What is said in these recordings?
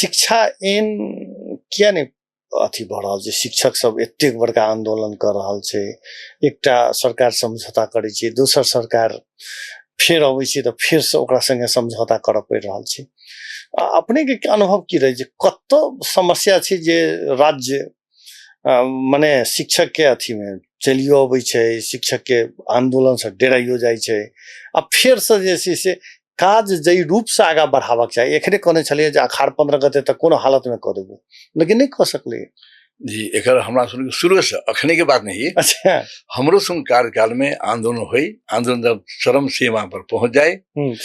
शिक्षा एहन किया नहि अथी भऽ रहल छै? शिक्षक सब एतेक बड़का आन्दोलन कऽ रहल छै, एकटा सरकार समझौता करै छै, दोसर सरकार फेर अबै छै तऽ फेरसँ ओकरा संगे समझौता करऽ पड़ि रहल छै। अपनेके अनुभव की रहै छै, कतऽ समस्या छै जे राज्य मने शिक्षकके अथीमे चलियो अबै छै, शिक्षकके आन्दोलनसँ डेराइयो जाइ छै, आ फेरसँ जे छै से काज जाहि रूपसँ आगाँ बढ़ाबक चाही? एखने कहने छलियै जे अखाड़ 15 गते तक कोनो हालतमे कऽ देबै, लेकिन नहि कऽ सकलै। जी, एकर हमरा सुन शुरूसँ, अखने के बात नहीं। हमरो सुन कार्यकाल में आंदोलन हुई, आंदोलन जब चरम सीमा पर पहुंच जाए,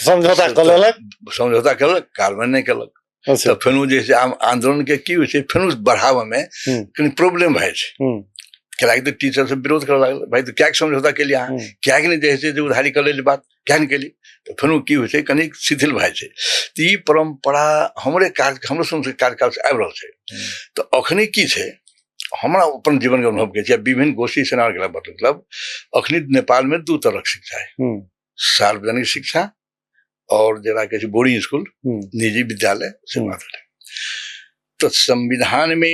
समझौता कऽ लेलक। समझौता केलक, कार्रवाई नहि केलक। तऽ फेनो जे छै आंदोलन के की होइ छै, फेनो बढ़ाबऽ मे कनि प्रॉब्लम भए छै, कियाकि तऽ टीचर सब विरोध करऽ लागल, भाई तऽ कियाक समझौता केलियै अहाँ, कियाक नहि जे छै जे उधारी कऽ लेली बात किया नहि केली? तऽ फेनो की होइ छै, कनि शिथिल भए छै। तऽ ई परम्परा हमरे कार्य, हमरो सबके कार्यकाल से आबि रहल छै। तऽ अखनी की छै, हमरा अपन जीवन के अनुभव के छै, विभिन्न गोष्ठी सेना गेला, मतलब अखनी नेपाल में दू तरहक शिक्षा है, सार्वजनिक शिक्षा और जरा कहै छै बोर्डिंग स्कूल, निजी विद्यालय से बात है। तो संविधान में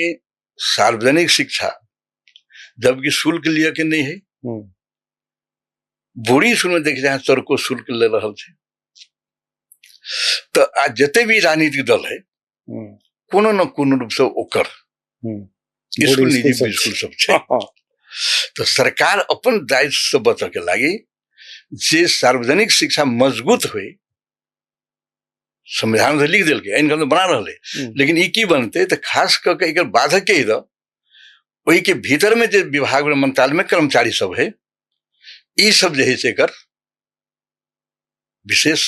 सार्वजनिक शिक्षा जबकि शुल्क लिय के नहीं है, बोर्डिंग स्कूल में देख जाए चरको शुल्क ले रहल छै। तो आ जते भी राजनीतिक दल है, कोनो न कोनो रूप से ओकर स्कूल, निजी स्कूल सब छै। तो सरकार अपन दायित्व से बचऽ के लागी जे सार्वजनिक शिक्षा मजबूत हुई, संविधान से लिख देलकै, एहन कानून बना रहलै, लेकिन ई की बनतै? तऽ खास कऽ के एकर बाधक के दऽ ओहिके भीतर में जे विभाग मंत्रालय में कर्मचारी सब है, ई सब जे है से एकर विशेष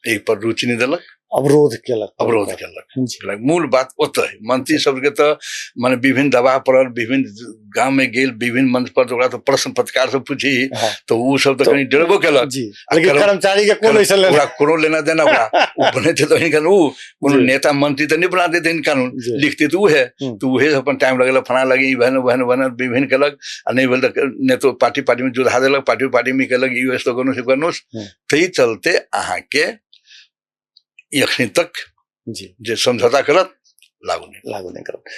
एहि पर रुचि नहि देलक। अवरोध केलक। अवरोध केलक। मूल बात ओतऽ है। मंत्री सबके तऽ माने विभिन्न दबाव पड़ल, विभिन्न गाम में गेल, विभिन्न मंच पर ओकरा तऽ प्रश्न पत्रकार सब पूछी, तऽ ओ सब तऽ कनि डरबो केलक। कर्मचारी के कोनो ओकरा कोनो लेना देना, ओकरा ओ बनेते तऽ कानून, ओ कोनो नेता मंत्री तऽ नहि बना देते कानून, लिखते तऽ उहे, तऽ उहे अपन टाइम लगेलक, फना लगे ई बहन बहन बहन विभिन्न केलक, आ नहि भेल तऽ नेतो पार्टी पार्टी में जुधा देलक, पार्टी पार्टी में केलक ई तो कोनो से कोनो। ताहि चलते अहाँके अखनी तक जे समझौता करत लागू नहि, लागू नहि करत।